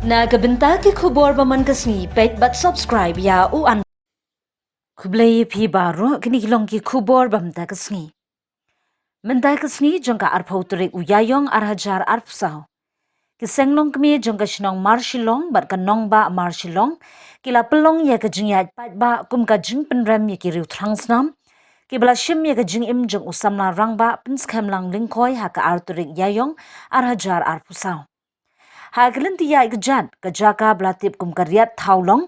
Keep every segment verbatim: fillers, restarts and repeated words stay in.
Na ka bynta ki khubor ba man ka sngi, peit bad subscribe ïa u an. Khublei ïa phi baroh, kine ki long ki khubor ba mynta ka sngi. Mynta ka sngi jong ka arphew tarik u Ïaïong ar hajar arphew saw, ki seng longkmie jong ka shnong Marshillong bad ka nongbah Marshillong ki la pynlong ïa ka jingïaid paidbah kum ka jingpynrem ïa ki riew thrang snam kiba la shim ïa ka jingim jong u samla rangbah Pynskhem Lang Lyngkhoi ha ka ar tarik Ïaïong ar hajar arphew saw. Ha ka lynti ïaid kjat, ka jaka ba la tip kum ka Riat Thawlong,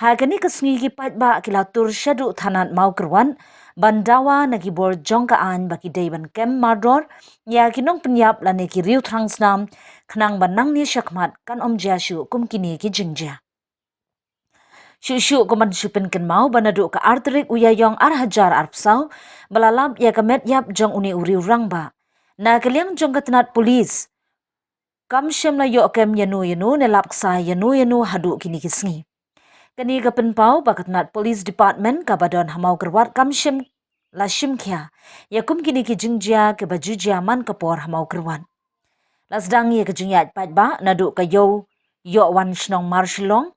ha kane ka sngi ki paidbah ki la tur shaduh thanat Mawkyrwat ban dawa na ki bor jong ka aiñ ba ki dei ban kem mardor ïa ki nongpynïap lane ki riew thrang snam, khnang ba nangne shakhmat kan ym jia shuh kum kine ki jingjia. Shuh shuh kum ban shu pynkynmaw ba naduh ka ar tarik u Ïaïong ar hajar arphew saw ba la lap ïa ka met ïap jong une u riew rangbah, na ka liang jong ka tnat pulit kam shym la ïoh kem ïano ïano ne lap ksai ïano ïano haduh kine ki sngi. Kane ka pynpaw ba ka tnat Police Department kaba don ha Mawkyrwat kam shym la shim khia ïa kum kine ki jingjia kiba ju jia man ka por ha Mawkyrwat. La sdang ïa ka jingïaid paidbah naduh ka Ïew Ïohwan shnong Marshillong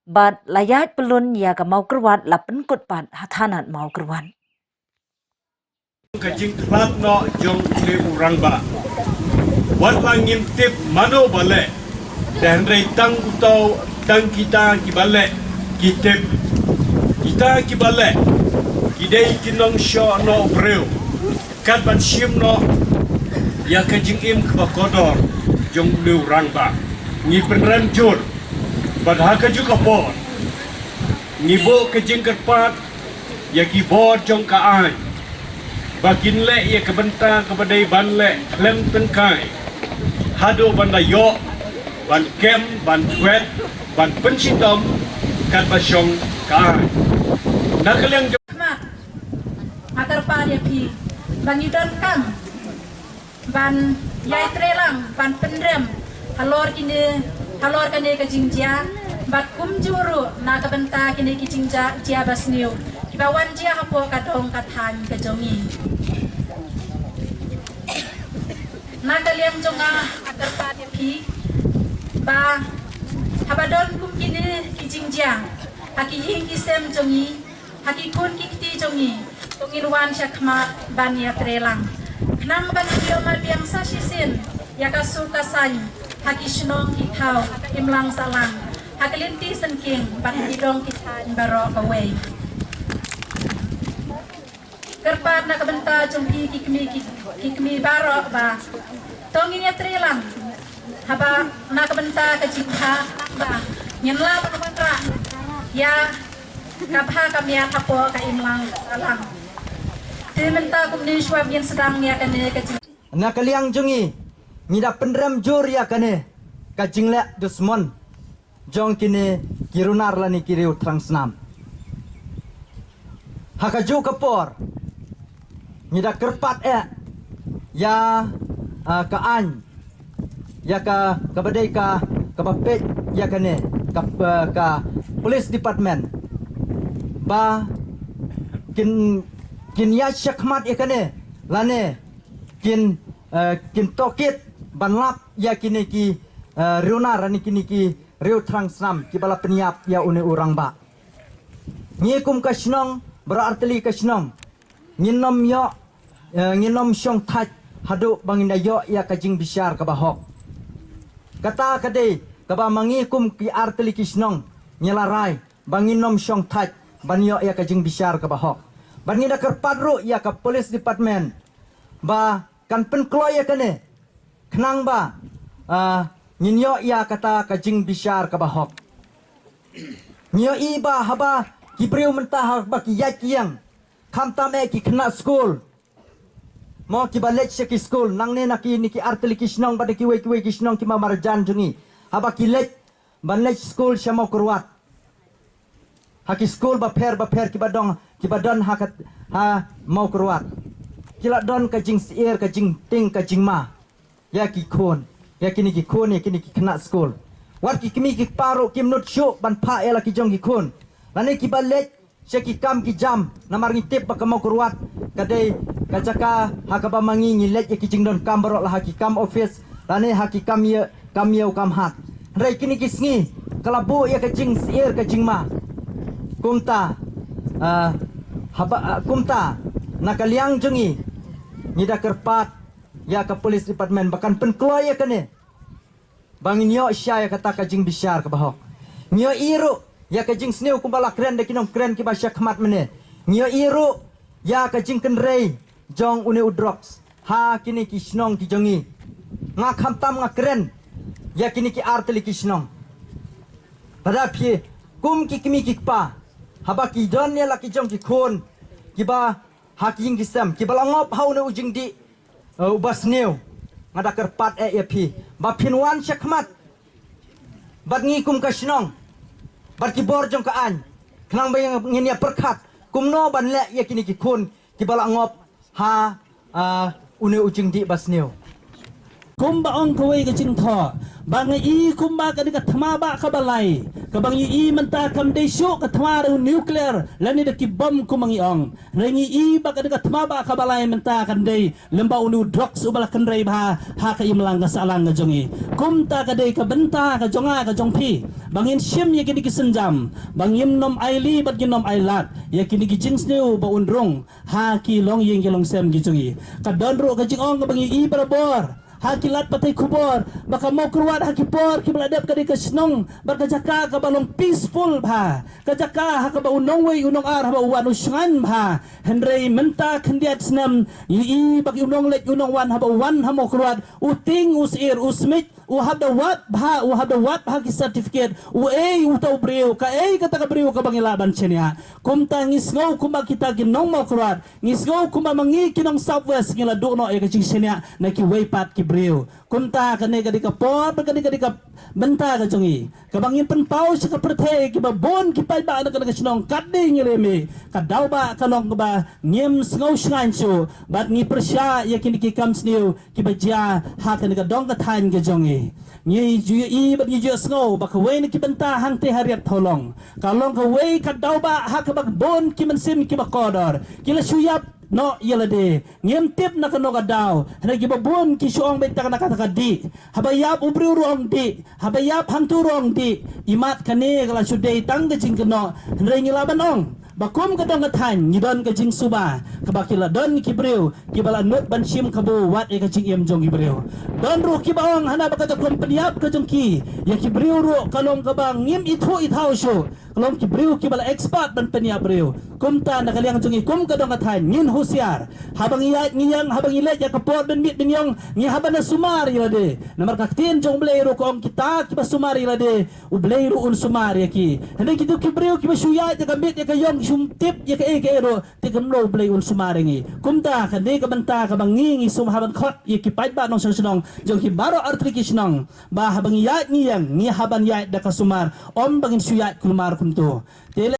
bad la ïaid pyllun ïa ka Mawkyrwat la pynkut pat ha thanat Mawkyrwat. Ka jingkhlad noh jong une u rangbah. Wat la ngim tip mano ba leh. Te hynrei tang uto, tang kita kiba leh ki tip. Kita kiba leh ki dei ki nongshoh noh briew. Katba shim noh ïa ka jingim kaba kordor jong une u rangbah, ngi pynrem jur. Bad ha kajuh ka por ngi buh ka jingkyrpad ïa ki bor jong ka aiñ ba kin leh ïa ka bynta kaba dei ban leh khlem tyngkai, haduh ban da ïoh ban kem, ban thwet, ban pynshitom katba shong ka aiñ. Na ka liang jong Khmat, nga kyrpad ïa phi ba ngi donkam ban ïai trei lang, ban pynrem halor kine, halor kane ka jingjia, bad kumjuh ruh na ka bynta kine ki jingjia, jia ba sniew kiba wan jia hapoh ka dong ka thaiñ ka jong ngi. Na ka liang jong nga, nga kyrpad ïa phi ba haba don kum kine ki jingjia ha ki ïing ki sem jong ngi, ha ki khun ki kti jong ngi, to ngin wan shakhmat ban ïatrei lang, khnang ba ngin ïoh mad biang sa shisien ïa ka suk ka saiñ ha ki shnong ki thaw, ha ka imlang sahlang, ha ka lynti syngkien bad ha ki dong ki thaiñ baroh kawei. Kyrpad na ka bynta jong phi ki kmie, ki, ki kmie baroh ba to ngin ïatrei lang haba na ka bynta ka jingkha, ba ngin lah ban wanrah ïa ka bha ka miat hapoh ka imlang sahlang. Te mynta kumne shuwa ba ngin sdang ïa kane ka jing- Na ka liang jong ngi, ngi da pynrem jur ïa kane ka jingleh dusmon jong kine ki runar lane ki riew thrang snam. Ha kajuh ka por ngi da kyrpad eh ïa, ah, ka aiñ, ïa ka, kaba dei ka, kaba peit ïa kane, ka, ah, ka police department ba kin, kin ïa shakhmat ïa kane lane kin, eh, kin tohkit ban lap ïa kine ki, eh, runar lane kine ki riew thrang snam kiba la pynïap ïa une u rangbah. Ngi kum ka shnong, baroh artylli ka shnong, ngin ym ïoh, eh, ngin ym shong thait haduh ba ngin da ïoh ïa ka jingbishar kaba hok. Kata ka dei kaba ma ngi kum ki artylli ki shnong ngi la rai ba ngin ym shong thait ban ïoh ïa ka jingbishar kaba hok. Bad ngi da kyrpad ruh ïa ka police department ba kan pynkloi ïa kane khnang ba, ah, ngin ïoh ïa kata ka jingbishar kaba hok. Ngi ïohi ba haba ki briew mynta haba ki ïaid ki ïeng, khamtam eh ki khynnah skul, mo, kiba leit sha ki skul nangne na kine ki artylli ki shnong bad na kiwei kiwei ki shnong kiba marjan jong ngi, haba ki leit ban leit skul sha Mawkyrwat, ha ki skul bapher bapher kiba don, kiba don ha ka, ha Mawkyrwat, ki la don ka jingsyier, ka jingtieng, ka jingma ïa ki khun, ïa kine ki khun, ïa kine ki khynnah skul. Wat ki kmie ki kpa ruh kim nud shuh ban phah ïa la ki jong ki khun. Lane kiba leit sha ki kam ki jam, namar ngi tip ba ka Mawkyrwat ka dei ka jaka ha kaba ma ngi ngi leit ïa ki jingdonkam baroh, la ha ki kam office lane ha ki kam ïew, kam ïew kam hat. Trai kine ki sngi ka la buh ïa ka jingsyier ka jingma. Kumta, ah, haba, ah, kumta na ka liang jong ngi, ngi da kyrpad ïa ka police department ba kan pynkloi ïa kane, ba ngin ïoh shai ïa kata ka jingbishar kaba hok. Ngi ïohi ruh ïa ka jingsniew kumba la kren da ki nongkren kiba sha khmat mynne. Ngi ïohi ruh ïa ka jingkynrei jong une u drugs ha kine ki shnong ki jong ngi. Nga khamtam nga kren ïa kine ki artylli ki shnong. Pada phi kum ki kmie ki kpa, haba ki don ïa la ki jong ki khun kiba ha ki ïing ki sem, kiba la ngop ha une u jingdih, eh, uba sniew, nga da kyrpad eh ïa phi ba phin wan sha khmat bad ngi kum ka shnong bad ki bor jong ka aiñ, khnang ba ngin ïa pyrkhat kumno ban leh ïa kine ki khun kiba la ngop ha, ah, une u jingdih ba sniew. Kumba ong kawei ka jingthoh, ba nga i kumba ka dei ka thma ba kaba lai, kaba ngi i mynta kam dei shuh ka thma da u nuclear lane da ki bom kumba ngi ong. Hynrei ngi i ba ka dei ka thma ba kaba lai mynta kan dei lem bad une u drugs uba la kynrei bha ha ka imlang ka sahlang ka jong ngi. Kumta ka dei ka bynta ka jong nga ka jong phi, ba ngin shim ïa kine ki sienjam, ba ngim nym ailad bad ngim nym ailad ïa kine ki jingsniew ba un rung ha ki longïing ki longsem ki jong ngi. Ka don ruh ka jingong kaba ngi i barabor ha ki lad pathai khubor ba ka Mawkyrwat ha ki por kiba la dep ka dei ka shnong bad ka jaka kaba long peaceful bha, ka jaka ha kaba u nongwei u nongar haba u wan u shngaiñ bha. Hynrei mynta khyndiat snem ngi i ba ki u nongleit u nongwan haba u wan ha Mawkyrwat, u tieng u syier u smit, u hap da wad bha, u hap da wad bha ki certificate, u ei uta u briew, kaei kata ka briew kaba ngi lah ban shaniah. Kumta ngi sngew kumba kita ki nong Mawkyrwat, ngi sngew kumba ma ngi ki nong South West ngi la duh noh ïa ka jingshaniah na kiwei pat ki briew. Kumta kane ka dei ka por, kane ka dei ka bynta ka jong ngi, kaba ngin pynpaw sha ka pyrthei, kiba bun ki paidbah na kane ka shnong kat dei ngi leh me, ka daw ba ka long kaba ngim sngew shngaiñ shuh bad ngi pyrshah ïa kine ki kam sniew kiba jia ha kane ka dong ka thaiñ ka jong ngi. Ngi ju ïohi bad ngi ju sngew ba kawei na ki bynta hangtei ha Riat Thawlong ka long kawei ka daw ba ha kaba bun ki mynsiem kiba kordor ki la shu ïap noh ïa lade. Ngim tip na kano ka daw, hynrei kiba bun ki shu ong beit tang na kata ka dih. Haba ïap u briew ruh ong dih, haba ïap hangtu ruh ong dih. Imat kane ka la shu dei tang ka jingkynnoh, hynrei ngi lah ban ong ba kum ka dong ka thaiñ ngi don ka jingsuba kaba ki la don ki briew kiba la nud ban shim kabu wat ïa ka jingim jong ki briew. Don ruh kiba ong hana ba ka jingpynïap ka jong ki ïa ki briew ruh ka long kaba ngim ithuh ithaw shuh, ka long ki briew kiba la expert ban pynïap briew. Kumta na ka liang jong ngi kum ka dong ka thaiñ ngin husiar. Haba ngi ïaid ngi ïeng, haba ngi leit ïa ka por ban miet ban ïong, ngi hap ban da sumar ïa lade. Namar ka ktien jong U Blei ruh ka ong kita kiba sumar ïa lade, U Blei ruh un sumar ïa ki. Hynrei kito ki briew kiba shu ïaid ïa ka miet ïa ka ïong, ki shym tip ïa kaei kaei ruh, te kumno U Blei un sumar ïa ngi? Kumta kane ka bynta kaba ngi ngi sngewbha ban khot ïa ki paidbah nongshong shnong jong ki baroh artylli ki shnong, ba haba ngi ïaid ngi ïeng ngi hap ban ïaid da ka sumar, ym ba ngin shu ïaid kulmar kumto. Te